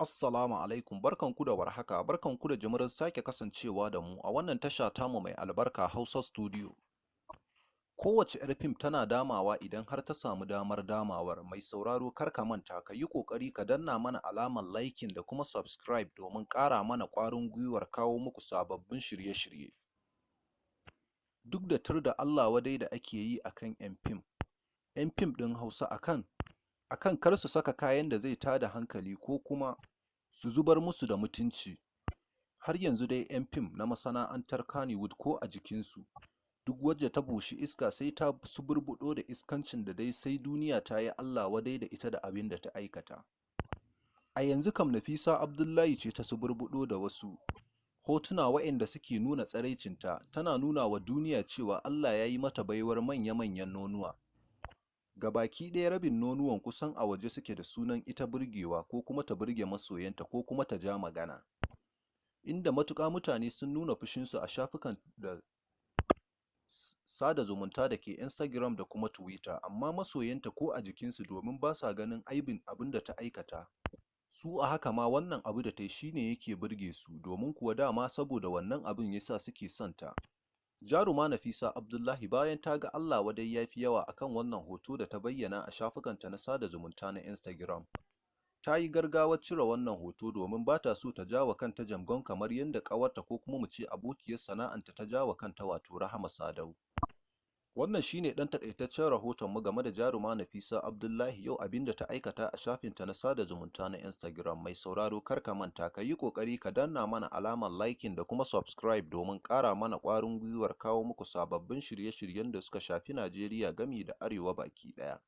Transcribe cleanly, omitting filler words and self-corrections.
Assalamu alaikum, barkanku da warhaka, barkanku da jimirin sake kasancewa da mu a wannan tasha tamu mai albarka, Hausa Studio. Kowace 'yar fim tana damawa idan har ta samu damar damawar. Mai sauraro, kar ka manta ka yi ƙoƙari ka danna mana alamar liking da kuma subscribe domin ƙara mana ƙwarin gwiwar kawo muku sababbin shirye-shirye. Duk da tur da Allah wadai da ake yi a kan 'yan fim, 'yan fim ɗin Hausa a kan kar su saka kayan da zai tada hankali ko kuma su zubar musu da mutunci, har yanzu dai 'yan fim na masana'antar Kannywood ko a jikinsu, duk wacce ta bushi iska sai ta suburbuɗo da iskancin da dai sai duniya ta yi Allah wadai da ita da abin da ta aikata. A yanzu kam Nafisa Abdullahi ce ta suburbuɗo da wasu hotuna waɗanda suke nuna tsiraicinta, tana nuna wa duniya cewa Allah ya yi mata baiwar manya-manyan nonuwa. Gabaki ɗaya rabin nonuwan kusan a waje suke, da sunan ita burgewa ko kuma ta burge masoyanta ko kuma ta ja magana. Inda matuƙa mutane sun nuna fushinsu a shafukan da sada zumunta da ke Instagram da kuma Twitter, amma masoyanta ko a jikinsu, domin ba sa ganin aibin abin da ta aikata. Su a haka ma wannan abu da ta yi shi ne yake burge su, domin kuwa dama saboda wannan abin ya sa suke son ta. Jaruma Nafisa Abdullahi, bayan ta ga Allah wadai ya fi yawa a kan wannan hoto da ta bayyana a shafukanta na sada zumunta na Instagram, ta yi gaggawar cire wannan hoto domin ba ta so ta ja wa kanta jamgon kamar yadda ƙawarta, ko kuma mu ce abokiyar sana'anta, ta ja wa kanta, wato Rahama Sadau. Wannan shi ne ɗan taƙaitaccen rahotonmu game da jaruma Nafisa Abdullahi yau, abin da ta aikata a shafinta na sada zumunta na Instagram. Mai sauraro, kar ka manta ka yi ƙoƙari ka danna mana alamar liking da kuma subscribe domin ƙara mana ƙwarin gwiwar kawo muku sababbin shirye-shiryen da suka shafi Najeriya gami da Arewa baki ɗaya.